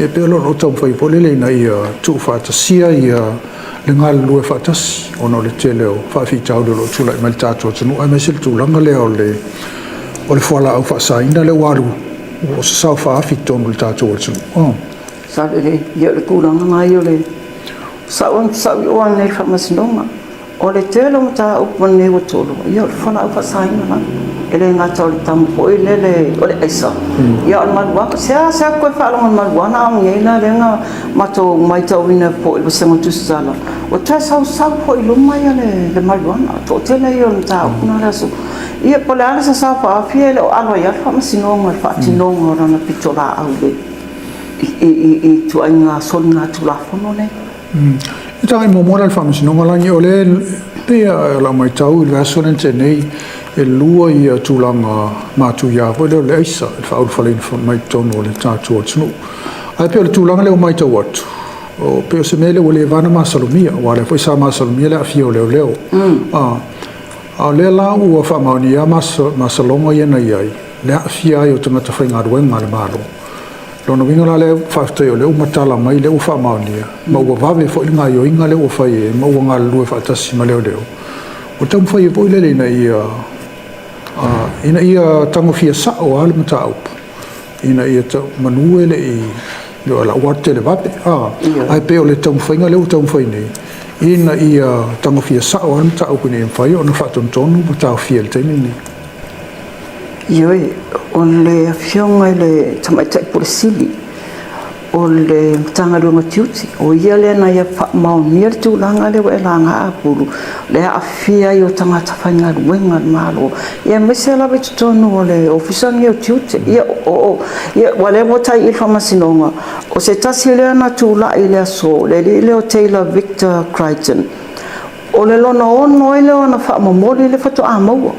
E pei o lo o taumafai foi lele ina ia tuufaatasia ia le galulue faatasi ona o le tele o faafitauli o lo o tulai mai le tatou atunuu, aemaise le tulaga lea o le fualaau faasaina lea ua alu o se sao faaafi totonu o le tatou atunuu. Oh. Sa lelei. Ia, o le tulaga na ia o le sau sau i o nei le faamasinoga. O le tele o mataupu nei ua tolo, ia o le fualaau faasaina la. E le gata o le tamu foi lele o le aisa. Ia o le maluaga. Se a koe faalogo i le maluaga a nei la lea na matou matauina foi i vasega tusitala. Ua toe sausau foi i luma ia le maluaga. Toatele ia o le mataupu na le aso. Ia po o le a le sasao faaafia e le o alo ai lava le faamasinoga i le faatinoga o lana pitolaau i ituaiga soligatulafono nei. E tagai muamua la le faamasinoga lagi o le pei o lau matau i le vaiaso lea na tea nei, e lua ia tulaga matuia foi lea o le aisa i le faaulufaleina mai totonu o le tatou atunuu. Ae pei o le tulaga lea ua matau atu, o pei o se mea lea ua leva ona masalomia, aua o lea foi sa masalomia le aafia o leoleo. A o lea la ua faamaonia masaloga ia na i ai, le aafia ai o tagata faigaluega a le Malo. Lona uiga la lea, faafetai o lea ua matala mai, lea ua faamaonia, ma ua vave foi le gaioiga lea ua fai ai, ma ua galulue faatasi ma leoleo. Ua taumafai ai foi lele ina ia tagofia sao lava le mataupu, ina ia manu e le i lau atu tele vave. Ae pei o le taumafaiga lea ua taumafai nei, ina ia tagofia sao lava le mataupu ina ia mafai ona faatonutonu ma taofia i le taimi lenei. Ioe, o le afioga i le Tamaitai Pule Sili o le Matagaluega o Tiute, o ia lea na ia faamaonia le tulaga lea ua e laga apulu, le aafia ai o tagata faigaluega a le Malo, ia aemaise lava i totonu o le Ofisa lenei o Tiute. Ia, ia ua lea ua tai i le faamasinoga, o se tasi lea na tulai i le aso, le alii lea o Taylor Victor Crichton, o le lona ono ai lea ona faamomoli le faatoa maua.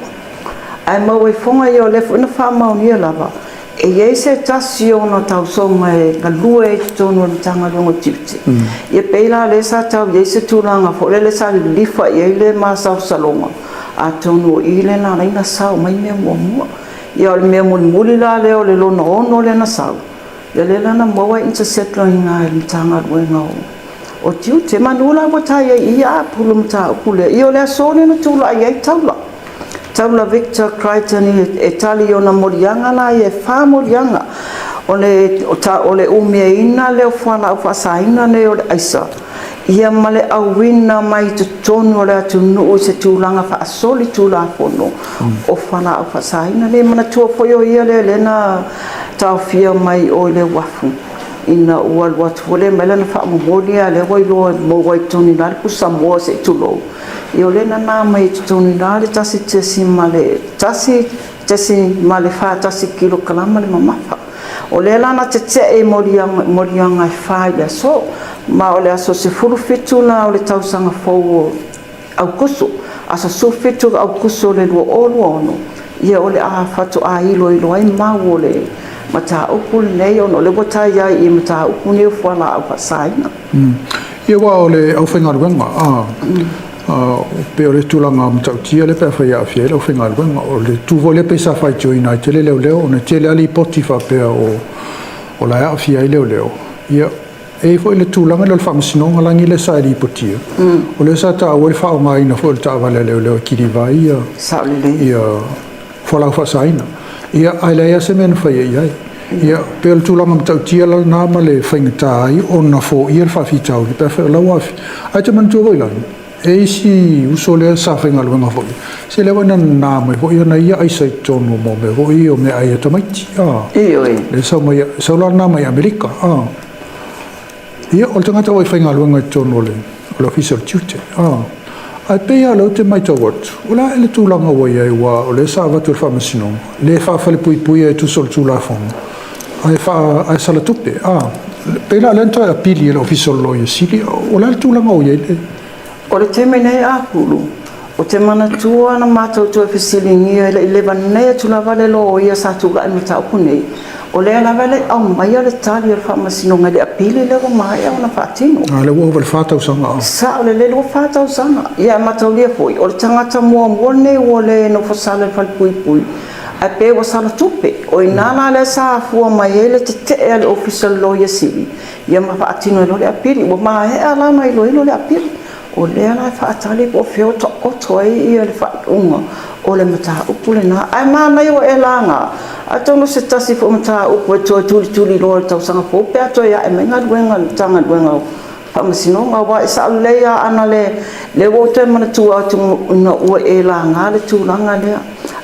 Ae maua i foga ia o lea foi na faamaonia lava, e i ai se tasi ona tausoga e galue ai totonu o le Matagaluega o Tiute. Ia pei la lea sa tau i ai se tulaga foi lele sa lilifa i ai le masalosaloga, atonu o i lea na ala ai ona sao mai mea muamua. Ia o le mea mulimuli la lea o le lona ono lea na sau, ia lea la na maua e intercept i ina e le Matagaluega o Tiute. Manu la ua tai ai i ia apulu mataupu lea. Ia o le aso lea na tulai ai Taula. Taula Victor Crichton e tali i ona moliaga la ia e fa moliaga. O le umiaina lea o fualaau faasaina nei o le aisa. Ia ma le auina mai totonu o le atunuu i se tulaga faasoli tulafono o fualaau faasaina nei. Manatua foi o ia lea lea na taofia mai o i le uafu ina ua alu atu foi lea mai lana faamomoli a lea ua iloa maua i totonu i ina le pusamoa se i tulou. Ia o lea na na mai i totonu i ina le 1.41 kilokalama le mamafa. O lea la na tetee i moliaga, moliaga e fa i le aso, ma o le aso 17 la o le tausaga fou o Aukuso, aso 17 Aukuso o le 2026, ia o le a faatoa iloilo ai mau o le mataupu lenei, ona o lea ua tai ai i mataupu nei o fualaau faasaina. Ia aua o le aufaigaluega, pei o le tulaga matautia lea pe afai e aafia ai le aufaigaluega. O le tu foi lea pei sa faitioina ai tele leoleo, ona e tele lava lipoti faapea o la e aafia ai leoleo. Ia, e i ai foi le tulaga lea o le faamasinoga lagi lea sa e lipotia. O lea sa taua le faaaogaina foi o le taavale a leoleo e kiliva ai ia, Sao lelei. ia fualaau faasaina. Ia, ae leai lava se mea na faia i ai. Ia, pei o le tulaga matautia la lena ma le faigata ai ona foia le faafitauli pe afai o la ua aafia. Ae te manatua foi lagi, e isi uso lea sa faigaluega foi, se lea foi na nana mai foi ona ia aisa i totonu mo mea foi o meaai a tamaiti. Ioe. Lea sau mai, sau la lena mai Amerika. Ia, o le tagata ua i faigaluega i totonu o le Ofisa o le Tiute. Ae pei lava o lea ou te matau atu, o le a le tulaga ua i ai, aua o lea sa avatu e le faamasinoga, le faafalepuipuia e tusa o le Tulafono, ae salatupe. Pei la o lea na toe apili e le Ofisa o le Loia Sili, o le a le tulaga ua i ai le? O le taimi nei apulu, o te manatua na matou toe fesiligia e le i leva nei atu lava le loia sa tulai mataupu nei. O lea lava e le i aumaia le tali a le faamasinoga i le apili lea ua maea ona faatino. A, lea ua ova i le 4 tausaga. Sao lelei, ua 4 tausaga. Ia mataulia foi, o le tagata muamua lenei ua le nofosala i le falepuipui. Ae pe ua sala tupe. O i ina la lea sa afua mai ai le tetee a le Ofisa o le Loia Sili ia ma faatino ai loa le apili. Ua maea la ona iloilo le apili. O lea la e faatali po o fea o taoto ai ia le faaiuga o le mataupu lena. Ae manaia ua e laga, atonu o se tasi foi o mataupu e toe tulituliloa i le tausaga fou pe a toe ae mai galuega a le Matagaluega o Faamasinoga, aua e sao lelei lava ana le lea ua ou toe manatua atu ina ua e laga le tulaga lea.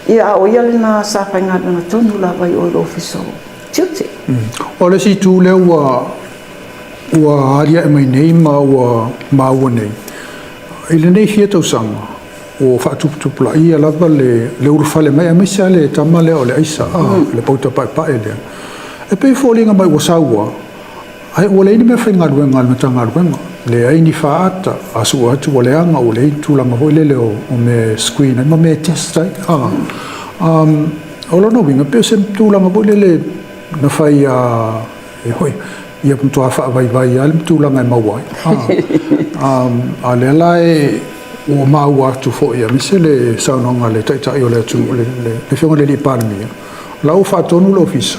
Ia a o ia lena sa faigaluega tonu lava i o i le Ofisa o Tiute. O le isi itu lea ua ua aliae mai nei ma ua maua nei i lenei fia tausaga, ua faatuputupulaia lava le le ulufale mai aemaise lava le tama lea o le aisa, le pauta paepae lea. E pei e foliga mai ua sau lava, Ae ua leai ni mea faigaluega a le Matagaluega, leai ni faata, a sue atu ua leaga, ua leai ni tulaga foi lele o mea e screen ai ma mea e test ai. O lona uiga, pei o se tulaga foi lele na fai a, e hoi, ia matua faavaivai lava le tulaga e maua ai. A o lea la e ua maua atu foi, aemaise le saunoaga a le Taitai o le atunuu, le Afioga i le Palemia, o la ua faatonu le Ofisa,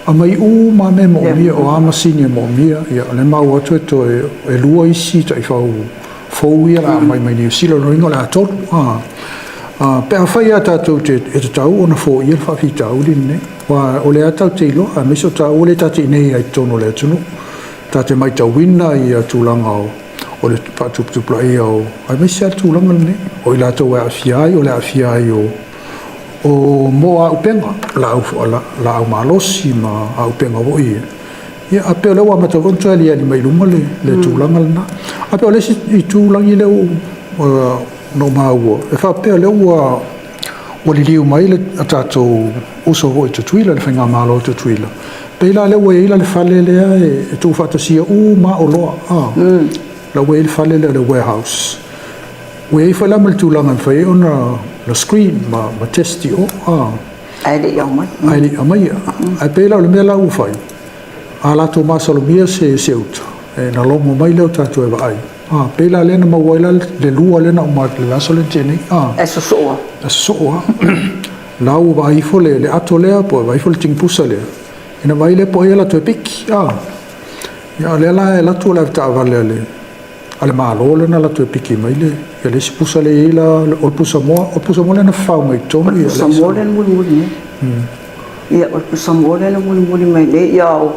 Aumai uma lava mea e moomia, o a masini e moomia, ia o lea e maua atu e toe e lua isi taifau fou ia o le a aumai mai Niu Sila, o lona uiga o le a tolu. Pe afai lava tatou te, e tatau ona foia le faafitauli lenei, aua o lea lava tatou te iloa, aemaise o taua lea ta te i inei ai i totonu o le atunuu, ta te maitauina ia tulaga o le faatuputupulaia o, aemaise lava le tulaga lenei, o i latou e aafia ai, o le aafia ai o O mo auupega, laau, laau malosi ma auupega foi ia. Ia, a pei o lea ua amata foi ona toe aliali mai i luma le, le tulaga lena. A pei o le isi itulagi lea ua na ou maua, e faapea o lea ua ua liliu mai le a tatou uso foi i Tutuila, le faigamalo a Tutuila, pei la lea ua i ai la le fale lea e tuufaatasia uma lava oloa, a, la ua i ai le fale lea o le warehouse. Ua i ai foi la ma le tulaga e mafai ai ona na screen ma, ma test i o. Ah. Ae le i aumai. Ae le i aumaia. Ae pei la o le mea la ua fai, a latou masalomia se, se uta, e na logo mai lea o tatou e vaai. Ah, pei la lea na maua ai la le lua lea na uma atu le aso lea na tea nei. Ah. E sosoo lava. E sosoo lava. La ua vaai ifo le, le ato lea, po o vaai ifo le tigipusa lea. Ina vaai lea po o ai a latou e piki. Ah. Ia, o lea la e alu atu o le avetaavale a le a le Malo lea na alu atu e piki mai le, ia le isi pusa lea e i ai la, o le pusa moa, o le pusa moa lea na fafao mai i totonu. O le pusa moa lea na mulimuli nei. Ia, o le pusa moa lea na mulimuli mai nei, ia, o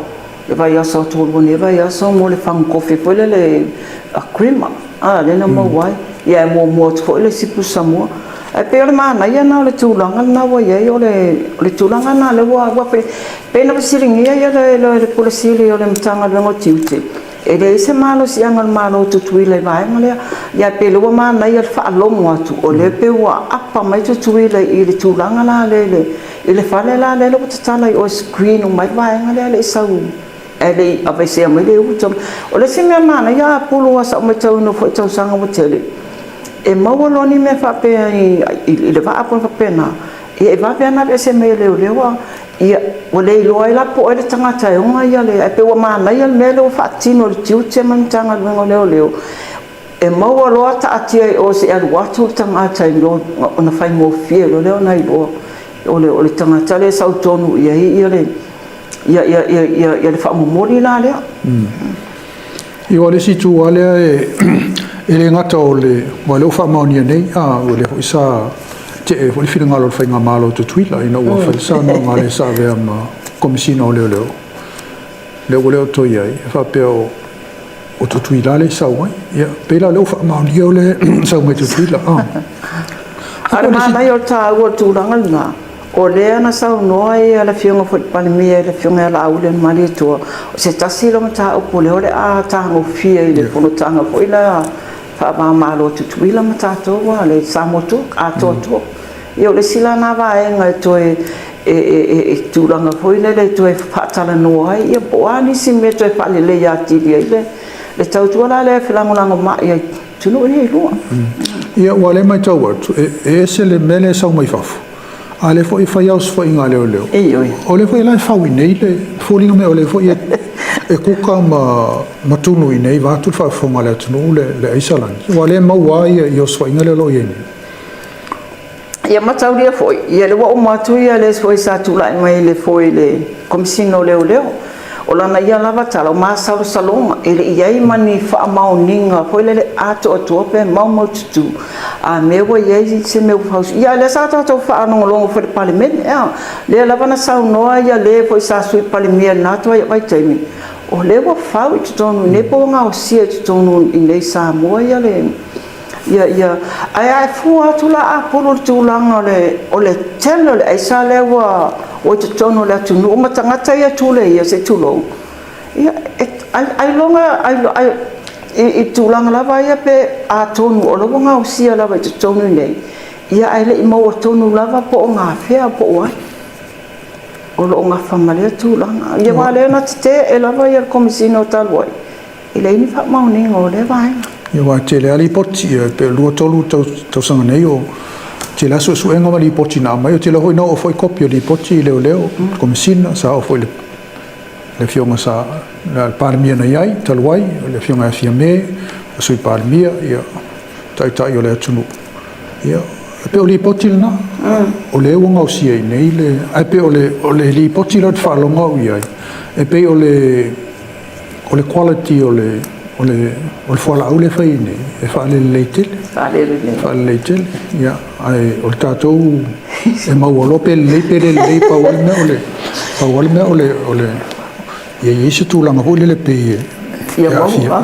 le vaiaso atu o lua nei vaiaso mo le fagukofe foi lea le a creamer, a, lea na maua ai. Ia, e muamua atu foi le isi pusa moa. Ae pei o le manaia lena o le tulaga lena ua i ai, o le, o le tulaga lena lea ua, ua pei, pei na fesiligia ia le, le, le Pule Sili o le Matagaluega o Tiute, E leai se malosiaga o le Malo o Tutuila i le vaega lea. Ia pei o lea ua manaia le faalogo atu, o lea pei ua apa mai Tutuila i le tulaga la lea i le, i le fale la lea ua tatala i o e screen uma ai le vaega lea e le i sau, e le i aveesea mai le uta. O le isi mea manaia a pulu lava sa ou matauina foi i tausaga ua tele, e maua loa ni mea faapea i, i le vaa po o faapena, ia e vave lava ona aveese mai e leoleo a Ia, ua le iloa ai la po o ai le tagata e ona ia le, ae pei ua manaia le mea lea ua faatino e le tiute ma le Matagaluega o Leoleo, e maua loa taatia i o se i alu atu le tagata i o ona faigofie loa lea ona iloa o le, o le tagata lea e sau tonu i ai ia le, ia, ia, ia, ia, ia le faamomoli la lea. Ia, o le isi itu lava lea e, e le gata o le, aua o lea ua faamaonia nei, a, o lea foi sa tee foi le finagalo o le Faigamalo o Tutuila ina ua fai le saunoaga a le sa avea ma Komesina o Leoleo, lea ua le o toe i ai, e faapea o, o Tutuila lea e sau ai. Ia, pei la o lea ua faamaonia o lea e sau mai Tutuila. A. A o le manaia o le taua o le tulaga lena, O lea na saunoa ai le Afioga foi i le Palemia i le Afioga ia Laauli Malietoa, o se tasi lea o mataupu lea o le a tagofia i le fonotaga foi lea faava-o-Malo a Tutuila ma tatou a le Samoa Talk, atoatoa. Ia o le isi la lena vaega e toe e tulaga foi lele e toe faatalanoa ai, ia po o a nisi mea e toe faaleleia atili ai le tautua la lea e felagolagomai ai atunuu ia e lua. Ia, aua o lea e matau atu, e ese le mea lea e sau mai fafo, a o lea foi e fai lava osofaiga a leoleo. Ioe. O lea foi la e fau i inei le foliga mai o lea foi e kuka ma tunu i inei vaeatu le faafofoga a le atunuu le aisa lagi, aua o lea e maua lava osofaiga lea o lo o i ai nei. Ia mataulia foi, ia lea ua uma atu ia le foi sa tulai mai le foi le Komesina o Leoleo. O lana ia lava tala, o masalosaloga, e le i i ai ma ni faamaoniga foi lele atoatoa pe maumaututu a mea ua i ai se mea ua fausia. Ia lea sa tatou faalogologo foi i le Palemene, a lea lava na saunoa ia le foi sa Sui Palemia i lena vaitaimi, o lea ua fau i totonu i nei po ua gaosia i totonu i nei Samoa ia le ia ia ae a e fua atu la Apulu i le tulaga o le o le tele o le aisa lea ua ua i totonu o le atunuu ma tagata ia tule ia se i tulou ia e ailoga ai i tulaga lava ia pe atonu o la ua gaosia lava i totonu i nei ia ae le i maua tonu lava po o gafea po o ai o lo o gafa ma lea tulaga. Ia aua o lea na tetee lava ia le Komesina o talu ai, e leai ni faamaoniga o lea vaega. Ia aua e tele lava lipoti, ia pe 2 3 tausaga nei o tele lava suesuega ma lipoti na aumai, o tele foi na oo foi kopi o lipoti i leoleo, Komesina, sa oo foi i le le afioga sa le Palemia na i ai talu ai, le afioga ia Fiame, le Sui Palemia, ia Taitai o le atunuu. Ia, e pei o lipoti lena, o lea ua gaosia i nei le, ae pei o le, o le lipoti lea ou te faalogo au i ai, e pei o le, o le quality o le, o le, o le fualaau lea e fai i nei, e faalelelei tele. Faalelelei. Faalelei tele, ia, ae o le tatou e maua loa pe lelei pe le lelei, pau lava le mea o le, pau lava le mea o le, o le, ia i ai se tulaga foi lele pei e Ia maua.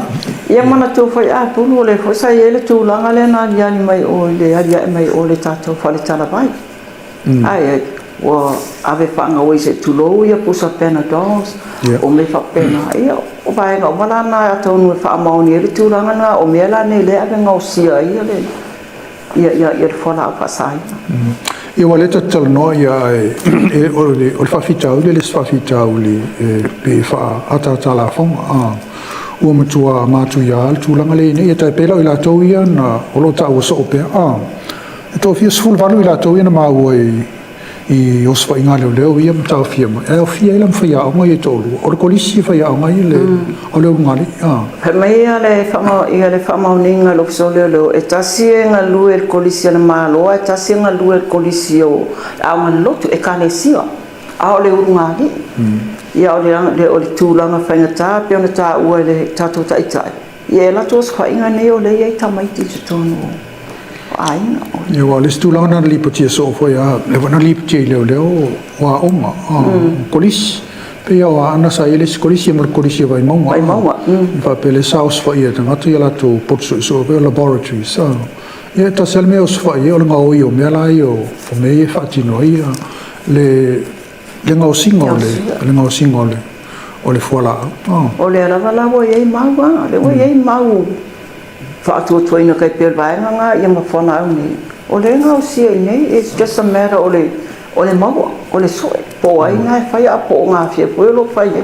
Ia manatua foi Apulu, o lea foi sa i ai le tulaga lea na aliali mai o i le aliae mai o le tatou faletalavai. Ai ua ave faagaoi se i tulou ia pusa Panadols, o mea faapena. Ia o vaega uma la na atonu e faamaoni ai le tulaga lena, o mea la nei lea e ave gaosia ai le ia ia ia le fualaau faasaina. Ia aua o lea ta te talanoa ia ae o le o le faafitauli e le o se faafitauli e pei e faaataata lafoga a ua matua matuia le tulaga lea i nei e tai pei la o i latou ia na o lo o taua soo pea a e toafia 18 i latou ia na maua i i osofaiga a leoleo ia ma taofia mai, ae aofia ai la ma faiaoga ia e toalua. O le kolisi e faiaoga ai le, o le ulugalii. Ah. Fai mai ia le, whama, ia le whamaoninga le ofisa o leoleo, e tasi e galue i le kolisi a le Malo, ae tasi e galue i le kolisi o aoga lotu, ekalesia, a o le ulugalii. Ia o le, o le tulaga faigata pei ona taua e le tatou taitai, Ia e alu atu osofaiga nei o lea e i ai tamaiti i totonu o aiga. Ia aua o le isi tulaga na lipotia soo foi a, lea foi na lipotia i leoleo o aoga, kolisi. Pei o Aana sa i ai le isi kolisi ma le kolisi a Vaimauga. Vaimauga. Faapea lea sa osofaia e tagata ia latou poto suesue foi o laboratories. Ia e tasi lava le mea e osofaia ai o le gaoi o mea la ia o mea ia e faatino ai le le gaosiga o le le gaosiga o le o le fualaau. Oh. O lea lava la ua i ai mau a, lea ua i ai mau faatuatuaina kai pei o le vaega nga ia ma fualaau nei. O lea e gaosia i nei, it's just a matter o le o le maua, o le sue, po o ai na e faia a po o gafea foi o lo o fai ai.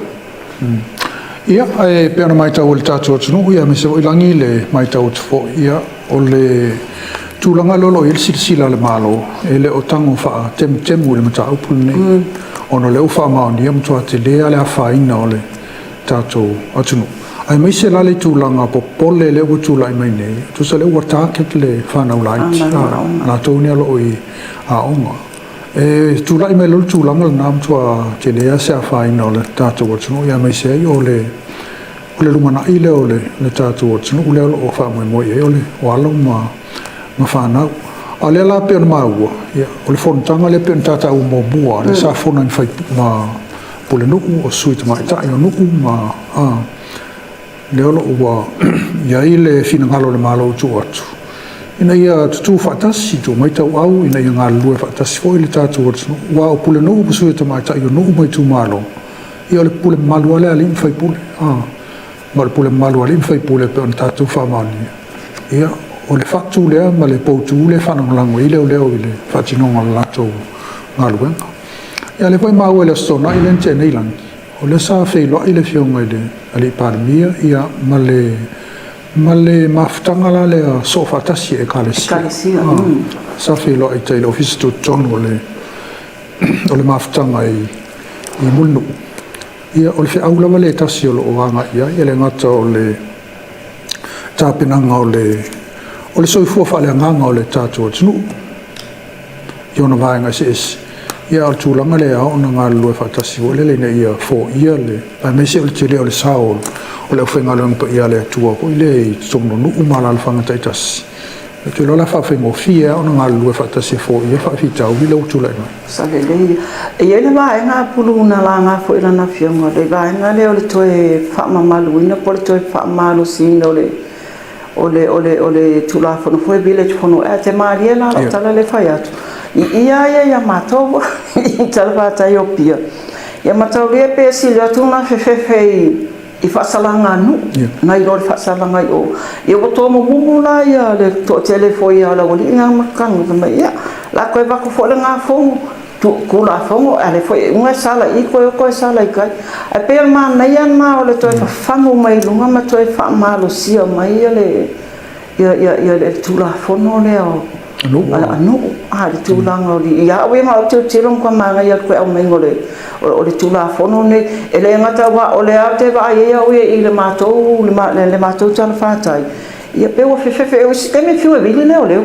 Ia, e pei ona matau e le tatou atunuu, ia aemaise foi Lagi le matau atu foi, ia, o le tulaga lea o lo o i ai le silasila a le Malo, e le o tago faatemutemu i le mataupu lenei, ona o lea ua faamaonia matua tele lava le afaina o le tatou atunuu. Aemaise la le tulaga popole lea ua tulai mai nei, tusa lea ua target le fanau laiti, latou nei o lo o i aoga. E tulai mai loa le tulaga lena, matua tele lava se afaina o le tatou atunuu, aemaise ai o le o le lumanai lea o le le tatou atunuu lea o lo o faamoemoe i ai o le o alo ma ma fanau. A o lea la pei ona maua, ia, o le fonotaga lea pei ona ta taua muamua, lea sa fono ai ma fai ma Pulenuu, o Sui Tamaitai o nuu ma a lea o lo o ua i ai le finagalo o le Malo e tuu atu ina ia tutū faatasi, tuu mai tauau ina ia galulue faatasi foi le tatou atunuu, aua o Pulenuu ma Sui Tamaitai o nuu ma itumalo, Ia o le pule mamalu lava lea a alii ma faipule. Ma o le pule mamalu a alii ma faipule e pei ona tatou faamaonia. Ia, o le fatu lea ma le poutu lea e faalagolago ai leoleo i le faatinoga o le latou galuega. Ia, o lea foi e maua i le Aso Toonai lea na tea nei Lagi, o lea sa feiloai le Afioga i le Alii Palemia ia ma le ma le mafutaga la lea soofaatasi e Ekalesia. Ekalesia. Sa feiloai i tai i le Ofisa Tutotonu o le o le mafutaga i i Mulinuu, ia o le feau lava lea e tasi o lo o agai i ai, e le gata o le tapenaga o le o le soifua faaleagaga o le tatou atunuu. i ona vaega eseese. Ia, a o le tulaga lea e ao ona galulue faatasi foi lele ina ia foia le, aemaise o le tele o le sao o le aufaigaluega paia a le Atua foi lea i totonu o nuu ma alaalafaga taitasi. Ou te iloa o le a faafaigofie lava ona galulue faatasi e foia le faafitauli lea ua tulai mai. Sa lelei. E i ai le vaega a Pulu na laga foi e lana afioga, le vaega lea o le toe faamamaluina po o le toe faamalosiina o le o le, o le, o le Tulafono foi Village Fono Act. E malie la lau tala lea e fai atu, i ia ia ia matou i talafatai o Apia. Ia mataulia pe sili atu ona fefefe i, i faasalaga a nuu, nai lo le faasalaga i o. Ia ua tomumumu la ia le toatele foi o le aualii na ma tago fai mai, ia, la toe avatu foi le gafogo Tulafono, a o lea foi e uga e sala i i, toe o toe sala i tai. Ae pei o le manaia lena o le toe fafagu mai luga ma toe faamalosia mai le ia le Tulafono lea o a nuu, a le tulaga o le ia au ia na ou tilotilo ma manaia le toe aumaiga o le o le Tulafono lenei. E le gata aua o lea ou te vaai ai au ia i le matou le matou talafatai, ia pei ua fefefe i isi taimi e fiu e vili leoleo.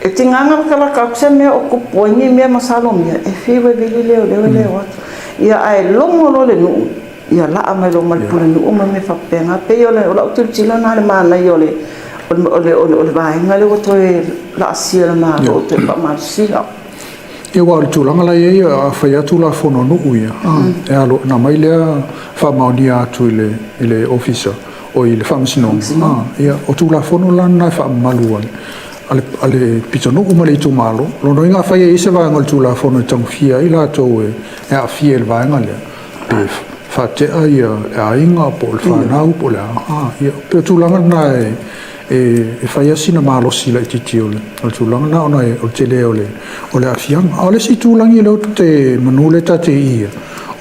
E tiga na latalata atu se mea o tupu ai ni mea masalomia, e fiu e vili leoleo e le o atu. Ia ae logo loa le nuu, ia laa mai loa ma le pulenuu ma mea faapena. Pei o lau tilotilo lena i le manaia o le o le o le vaega lea ua toe laasia e le Malo, toe faamalosia. Ia, aua o le tulaga la e i ai, a fai lava Tulafono a nuu ia, e alu ona aumai lea faamaonia atu i le i le Ofisa o i le Faamasinoga. Ia, o Tulafono la na e faamamalu a le pitonuu ma le itumalo. O lona uiga afai e i ai se vaega o le Tulafono e tagofia ai latou e aafia i le vaega lea, pe faatea ia le aiga po o le fanau po o le a, ia, pei o tulaga na e fai lava sina malosi laitiiti o le tulaga lena ona o le tele o le aafiaga. A o le isi itulagi lea ou te manu lea ta te i ia,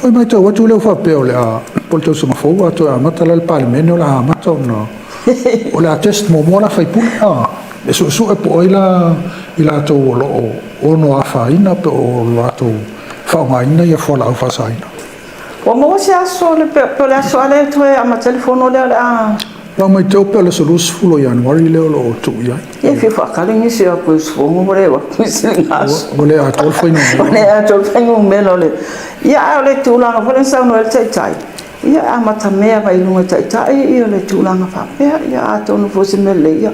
oi matau atu lea ua faapea o le a, po o le tausaga fou a toe amata la le Palemene o le a amata ona o le a test muamua la faipule a e suesue po o ai la i latou o lo o ono afaina po o latou faaaogaina ia fualaau faasaina. Ua maua se aso le pe o le aso a lea e toe amata ai le fono lea o le a. Lau matau pe o le aso 20 o Ianuari lea o lo o tuu i ai. Ia fia faatali nisi o atu usufono ua le atu i se aso. Ua le atoa le fuainumera. Ua le atoa le fuainumera o le. Ia a o le tulaga foi lea na saunoa ai le Taitai, ia e amatamea mai luga i Taitai ia le tulaga faapea. Ia atonu foi o se mea lelei. Ia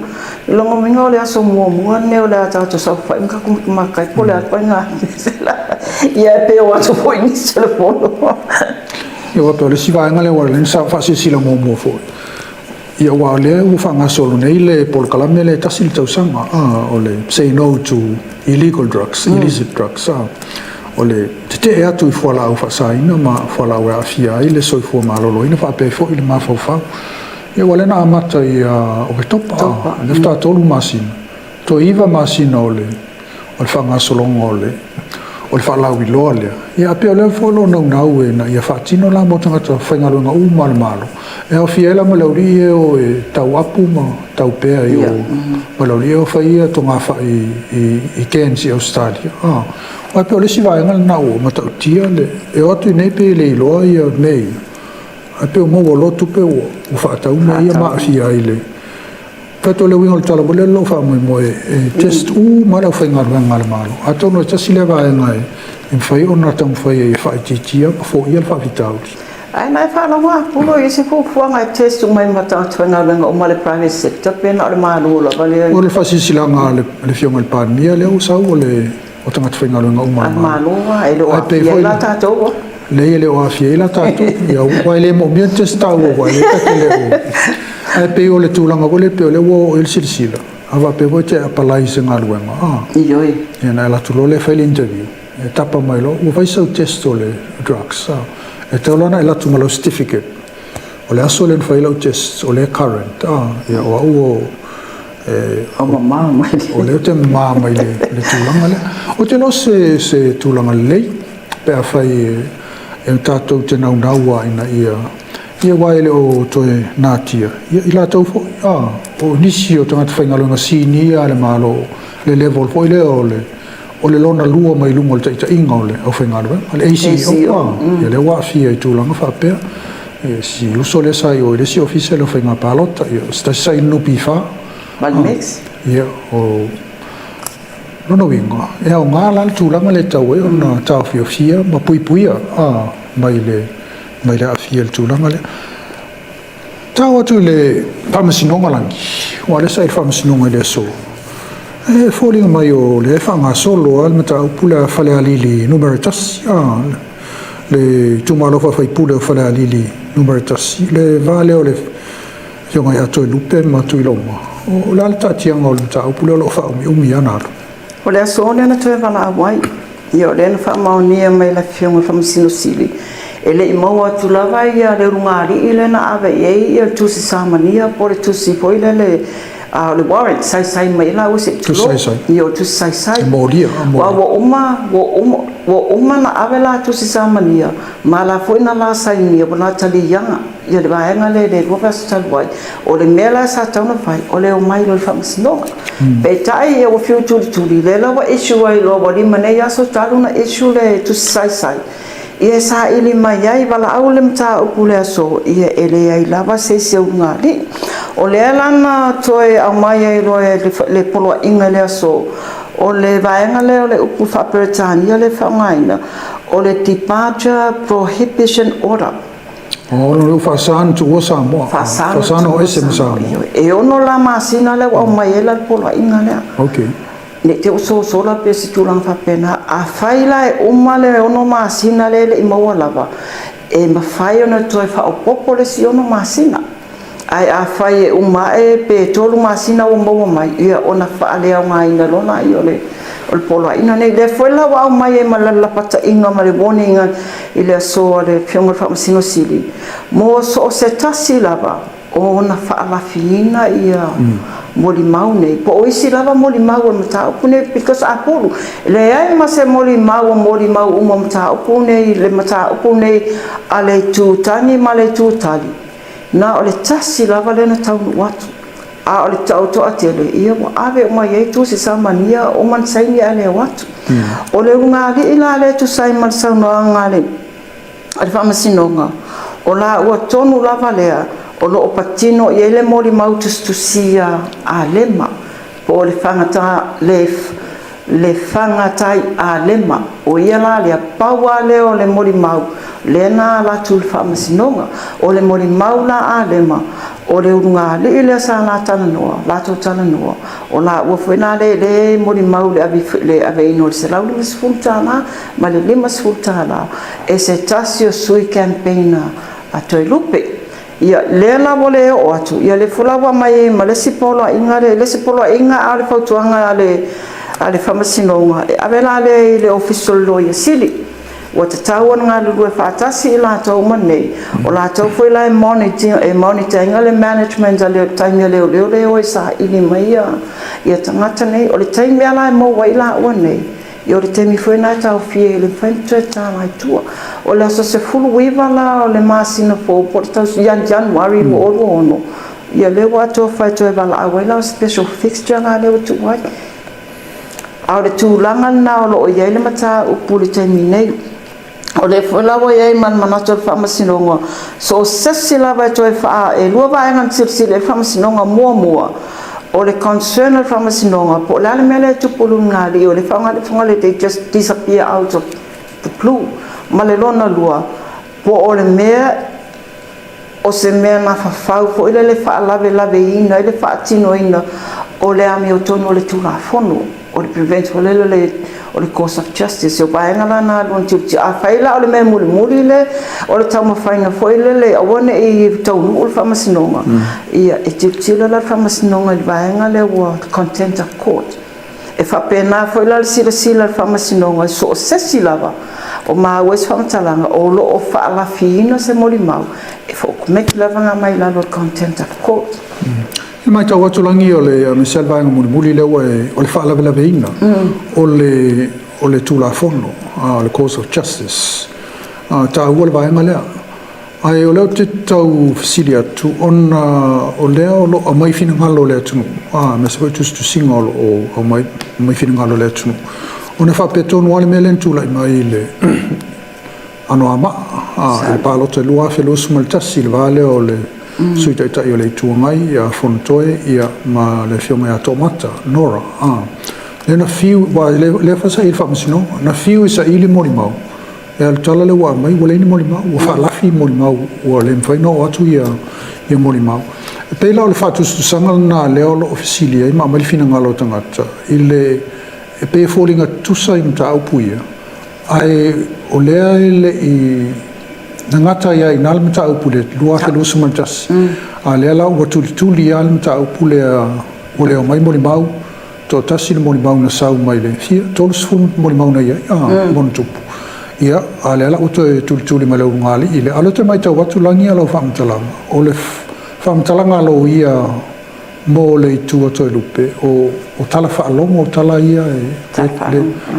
o lona uiga o le aso muamua lenei o le a tatou saofafai ma tatou matamata ai po o le a ituaiga ia e pe o atu foi nisi o le fono. Ia aua pei o le isi vaega lea ua lea sa faasilasila muamua foi. Ia aua o lea ua faagasolo nei le polokalame lea e tasi le tausaga, o le Say No to Illegal Drugs, Illicit Drugs, o le tetee atu i fualaau faasaina ma fualaau e aafia ai le soifua maloloina faapea foi le mafaufau. Ia ua lea na amata ia Oketopa, lea faatoa 3 masina, toe 9 masina o le o le faagasologa o le o le faalauiloa lea. Ia ae pei o lea foi o lo o naunau ina ia faatino la mo tagata faigaluega uma a le Malo, e aofia ai la ma le aualii ia e o e tau apu ma tau pea i o, ma le aualii ia e o fai ia togafai i Cairns i Ausetalia. Aua e pei o le isi vaega lena ua matautia le, e o atu i inei pei e le iloa ia mea ia, ae pei ua maua loa tupe ua faatau mea ia ma aafia ai le Tatou le uiga o le tala foi lea o lo o faamoemoe e test uma le aufaigaluega a le Malo. Atonu e tasi lea vaega e mafai ona taumafai ai e faaitiitia ma foia le faafitauli. Ae na e faalogo Apulu i se fuafuaga e test uma ai ma tagata faigaluega uma a le private sector pe na o le Malo lava lea? O le faasilasilaga a le Afioga i le Palemia lea ua sau o le o tagata faigaluega uma a le Malo. A e le o aafia ai la tatou. Leai, e le o aafia ai la tatou. Ia, aua e le moomia le test taua aua e ta te le o. Ae pei o le tulaga foi lea pei o lea ua oo i ai le silasila. A faapea foi e te apply i se galuega, a. Ioe. Ia ona e alu atu loa lea e fai le interview. E tapa mai loa, ua fai sau test o le drugs, a. E tatau la ona e alu atu ma lau certificate. O le aso lea na fai ai lau test, o lea e current, a. Ia o au o O mamao mai. O lea ou te mamao mai le tulaga lea. Ou te iloa se tulaga lelei pe afai e tatou te naunau lava ina ia, ia aua e le o toe natia ia i latou foi, a, o nisi o tagata faigaluega sinia a le Malo, le level foi lea o le o le lona lua mai luga o le taitaiga o le aufaigaluega, le ACEO, a, ia lea ua aafia i tulaga faapea. Si uso lea sa i o i le isi ofisa i le faiga palota, ia, o se tasi sa i le NPF. Ma le MEX. Ia, o Lona uiga, e aoga la le tulaga lea e tatau ai ona taofiofia ma puipuia mai le mai le aafia i le tulaga lea. Tau atu i le Faamasinoga lagi, aua o lea sa i le Faamasinoga i le aso, e foliga mai o lea e faagasolo lava le mataupu lea a Falealili Nu.1, a, le itumalo faafaipule o Falealili Nu.1, le va lea o le Afioga ia Toelupe ma Tuiloma. O le a le taatiaga o le mataupu lea o lo o faaumiumi lava ona alu? O le aso lea na toe valaau ai, ia o lea na faamaonia mai e le Afioga i le Faamasino Sili, e le i maua atu lava ia le ulugalii lea na ave i ai le tusi samania po o le tusi foi lele o le warrant, saisai mai ai laua se i tulou. Ia o le tusi saisai. Molia. Aua ua uma, ua uma, ua uma ona ave la tusi samania, ma la foi na la sainia, ua la taliaga ia le vaega lea i le 2 vaiaso talu ai. O le mea la sa tatau ona fai, o le omai loa i le faamasinoga. Peitai ia ua fiu tulituli, lea la ua issue ai loa, ua 5 nei aso talu ona issue le tusi saisai, ia e saili mai ai, valaau le mataupu i le aso, ia e leai lava se isi ulugalii. O lea la na toe aumai ai loa e le poloaiga i le aso, o le vaega lea o le upu faa-Peretania lea e faaaogaina, o le Departure Prohibition Order. O lona faasa ona tuua Samoa. Faasa ona o ese ma Samoa. E 6 la masina lea ua aumai ai la le poloaiga lea. Okay. Ne i te i ua sosola pe se tulaga faapena. Afai la e uma le 6 masina lea e le i maua lava, e mafai ona toe faaopoopo le isi 6 masina. Ae afai e uma ae pe 3 masina ua maua mai, ia ona faaleaogaina loa lea o le poloaiga nei. Lea foi la ua aumai ai ma le lapataiga ma le warning i le aso a le Afioga i le Faamasino Sili, mo so o se tasi lava o ona faalafiina ia molimau nei, po o isi lava molimau o le mataupu nei, because a pulu, e leai ma se molimau o molimau uma o mataupu nei, le mataupu nei a le itu tagi ma le itu tali, na o le tasi lava lea na taunuu atu. A o le tau toatele, ia ua ave uma i ai tusi samania uma na saini ae le o atu. O le ulugalii la lea e tusa ai ma le saunoaga a le Faamasinoga, o laua tonu lava lea o lo o patino i ai le molimau tusitusia a Lema, po o le fagata, le, le fagatai a Lema. O ia la lea, pau lava lea o le molimau lea na ala atu i le Faamasinoga. O le molimau la a Lema, o le ulugalii lea sa la talanoa, latou talanoa, o laua foi la lea le molimau i le aveina o le $150 ma le $50 e se tasi o sui campaigner a Toelupe. Ia, lea la ua le oo atu, ia lea foi la ua aumai ai ma le isi poloaiga, le isi poloaiga, a o le fautuaga a le a le Faamasinoga, e ave la lea i le Ofisa o le Loia Sili. Ua tatau ona galulue faatasi i latou uma nei, o latou foi la e monitor, e monitor ina le management a le taimi a leoleo lea e o e saili mai ia, ia tagata nei. O le taimi lava la e maua ai laua nei, Ia o le taimi foi lena e taofia ai le mafai ona toe tatala ai tua. O le aso 19 la o le masina fou po o le tausaga ia January 2026, ia lea ua atoa fai toe valaau ai la o special fixture la lea ua tuu ai. A o le tulaga lena o lo o i ai le mataupu i le taimi nei. O lea foi la ua i ai ma le manatu o le Faamasinoga, so o se isi lava e toe faa, e lua vaega na silasila i ai le Faamasinoga. Muamua, o le concern o le Faamasinoga, po o le a le mea lea e tupu i Luligalii, o le faaaoga le they just disappear out of the blue. Ma le lona lua, po o le mea o se mea na fafau foi lele faalavelaveina ai le faatinoina o le amiotonu o le Tulafono, o le prevent foi lele o le course of justice. O vaega la na alu ona tilotilo. Afai la o le mea mulimuli le o le taumafaiga foi lele aua ne i taunuu le Faamasinoga, ia e tilotilo la le Faamasinoga i le vaega lea ua contempt of court. E faapena foi la le silasila a le Faamasinoga i so o se isi lava o maua ai se faamatalaga o lo o faalafiina se molimau, e okomeki lava ona aumai i lalo o le contempt of court. E matau atu Lagi o le aemaise lava le vaega mulimuli lea ua e, o le faalavelaveina o le o le Tulafono, o le Course of Justice. Taua le vaega lea. Ae o lea ou te tau fesili atu ona o lea o lo o aumai finagalo o le atunuu, aemaise foi tusitusiga o lo o aumai aumai finagalo o le atunuu, ona e faapea tonu lava le mea lea na tulai mai i le Anoamaa i le palota i le 2021 i le va lea o le Sui Taitai o le Itu Agai ia Fonotoe ia ma le Afioga ia Toomata Nora. Lea na fiu, aua lea foi sa i ai i le Faamasinoga, na fiu e saili molimau, Ia, o le tala lea ua aumai, ua leai ni molimau, ua faalafi molimau, ua le mafai ona oo atu ia molimau. E pei la o le faatusatusaga lena lea o lo o fesili ai ma aumai le finagalo o tagata i le, e pei e foliga tutusa i mataupu ia, ae o lea e le i na gata ai lava i ina le mataupu i le 2021, a o lea la ua tulituli lava le mataupu lea, ua le omai molimau, Toatasi le molimau na sau mai le fia, 30 molimau na i ai, a, ma ona tupu. Ia, a o lea la ua toe tulituli mai le ulugalii lea. A o lea ou te matau atu Lagi a lau faamatalaga, o le faamatalaga a loia mo le itu a Toelupe, o, o tala faalogo, o tala ia e,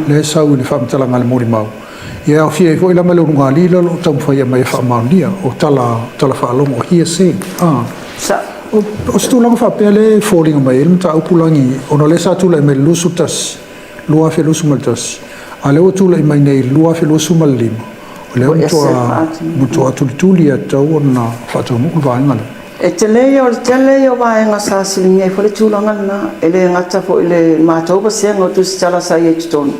lea e sau i le faamatalaga a le molimau. Ia e aofia ai foi la ma le ulugalii lea o lo o taumafai e aumai e faamaonia, o tala, tala faalogo, hearsay, a. O se tulaga faapea lea e foliga mai ai le mataupu lagi, ona o lea sa tulai mai i le 21, 2021, a o lea ua tulai mai nei i le 2025, o lea ua matua tulituli lava e tatau ona faataunuu le vaega lea. E tele ia, o le tele ia o vaega sa siligia ai foi le tulaga lena, e le gata foi i le matou vasega o tusitala sa i ai i totonu,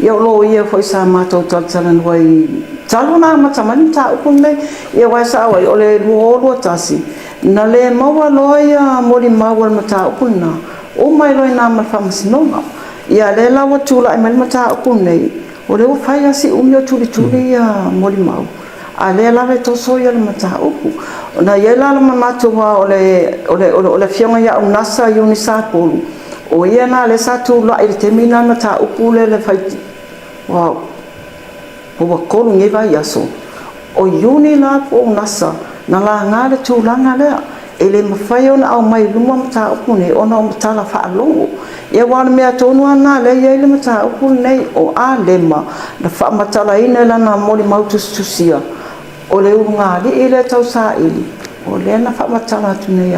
ia o loia foi sa matou talatalanoa ai talu ona amata mai le mataupu lenei. Ia aua e sao ai, o le 2021, Na le maua loa ia molimau o le mataupu lena, uma ai loa i ina ma le faamasinoga. Ia lea la ua tulai mai le mataupu lenei, o lea ua fai lava si umi o tulituli ia molimau, a lea lava e toso ia le mataupu. Na i ai la le manatu aua o le, o le, o le afioga ia Unasa Iuni Sapolu, o ia lena lea sa tulai i le taimi lena i le mataupu lea na fai, ua 3 i nei vaiaso, O Iuni la po o Nasa na laga le tulaga lea, e le mafai ona aumai i luma mataupu nei ona o matala faalogo. Ia aua o le mea tonu lava lena lea e i ai le mataupu lenei, o Alema na faamatalaina i lana molimau tusitusia, o le ulugalii lea tausaili, o lea na faamatala atu nei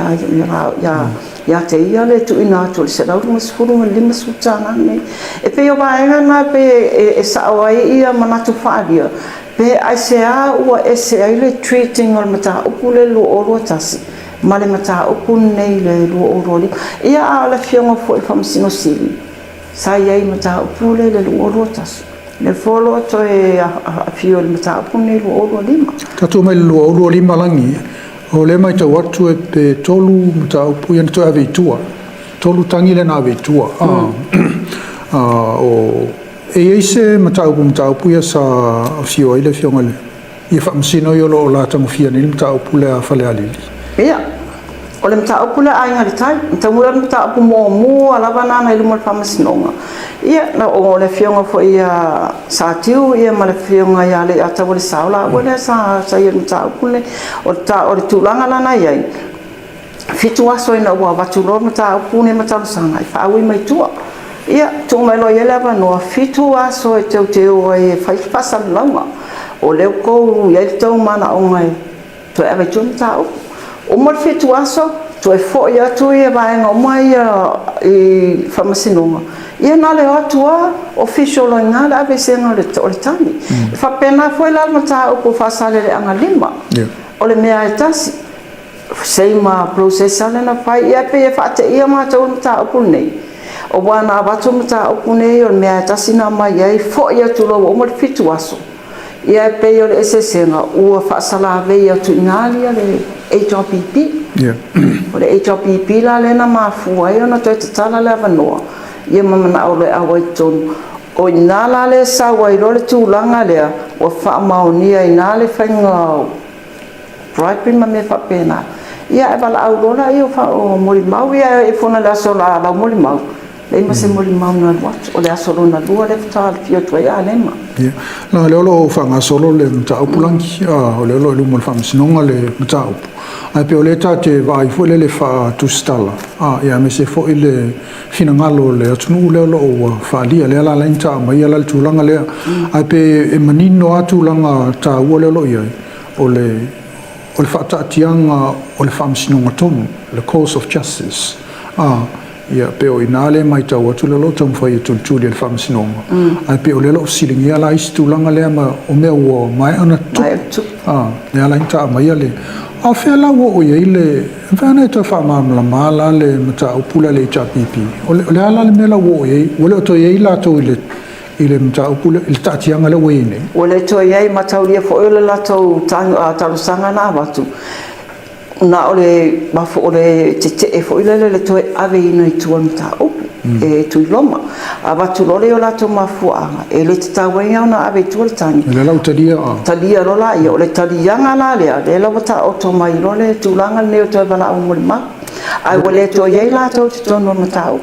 ia te ia le tuuina atu o le $150 ma le $50 lenei. E pei o vaega na e pei e sao ai ia manatu faaalia, Pe aisea ua ese ai le treating o le mataupu lea i le 2021 ma le mataupu lenei i le 2025? Ia, a o le Afioga foi i le Faamasino Sili sa i ai i le mataupu lea i le 2021, lea foi o lo o toe afio i le mataupu lenei i le 2025. Tatou mai le 2025 lagi, o lea e matau atu e pe 3 mataupu ia na toe ave i tua. 3 tagi lea na ave i tua. O E i ai se mataupu mataupu ia sa afio ai le Afioga i le ia Faamasino ia o lo o la tagofia nei le mataupu lea a Falealili? Ia, o le mataupu lea a Aiga i le Tai, na taunuu le mataupu muamua lava na i luma o le Faamasinoga. Ia, o le Afioga foi ia Satiu ia ma le Afioga ia Leiataua Lesao laua lea sa i ai i le mataupu lenei. O le tulaga la na i ai, 7 aso ina ua avatu loa mataupu nei ma talosaga e faaui mai tua. Ia, tuu mai loa i ai le avanoa, 7 aso e teuteu ai e fai faasalalauga. O lea ua tou i ai le tou manaoga e toe ave i tua mataupu. Uma le 7 aso, toe foi atu ia vaega uma ia i faamasinoga. Ia na o le o atu lava official loa i ina le aveesega o le tagi. E faapena foi la le mataupu o Faasaleleaga 5. O le mea lava e tasi. Same process lava lea na fai. Ia pei e faateia matou i le mataupu lenei, aua na avatu le mataupu lenei o le mea lava e tasi na aumai ai, foi atu loa ua uma le 7 aso. Ia e pei o le eseesega ua faasalavei atu i ina le HRPP. O le HRPP la lea na mafua ai ona toe tatala le avanoa ia ma manao loa e auai i totonu. O i ina la lea e sau ai loa le tulaga lea ua faamaonia ai i ina le faiga bribery ma mea faapena. Ia ae valaau loa laia o molimau ia e fono i le aso la lau molimau, leai ma se molimau na alu atu. O le aso lona lua lea faatoa alofia atu ai Alema. Ia, leaga o lea o lo o faagasolo le mataupu Lagi, o lea o lo o i luma o le Faamasinoga le mataupu, ae pei o lea ta te vaai foi lele faatusitala, ia aemaise foi le finagalo o le atunuu lea o lo o ua faaalia, lea la ala ai ona taaumaia la le tulaga lea. Ae pe e manino lava tulaga taua lea o lo o i ai, o le o le faataatiaga o le faamasinoga tonu, le course of justice, a, ia, pei o i ina lea e matau atu lea o lo o taumafai e tulituli e le faamasinoga, ae pei o lea o lo o fesiligia la isi tulaga lea ma o mea ua maea ona tupu, a, lea la e taaumaia le. A o fea la ua oo i ai le, e mafai ona e toe faamalamalama la le mataupu lea a le HRPP? O le, o le a la le mea la ua oo i ai? Ua le o toe i ai latou i le, i le mataupu lea, i le taatiaga lea ua i ai nei? Ua le toe i ai, mataulia foi o le latou talosaga na avatu, na o le mafo o le tetee foi lele le toe aveina i tua o le mataupu e Tuiloma. Avatu loa lea o latou mafuaaga, e le tatau ai ona ave i tua le tagi. O lea la ua talia. Talia loa laia, o le taliaga la lea, lea la ua taoto mai loa le tulaga lenei o toe valaau molimau. Ae ua le toe i ai latou i totonu o le mataupu.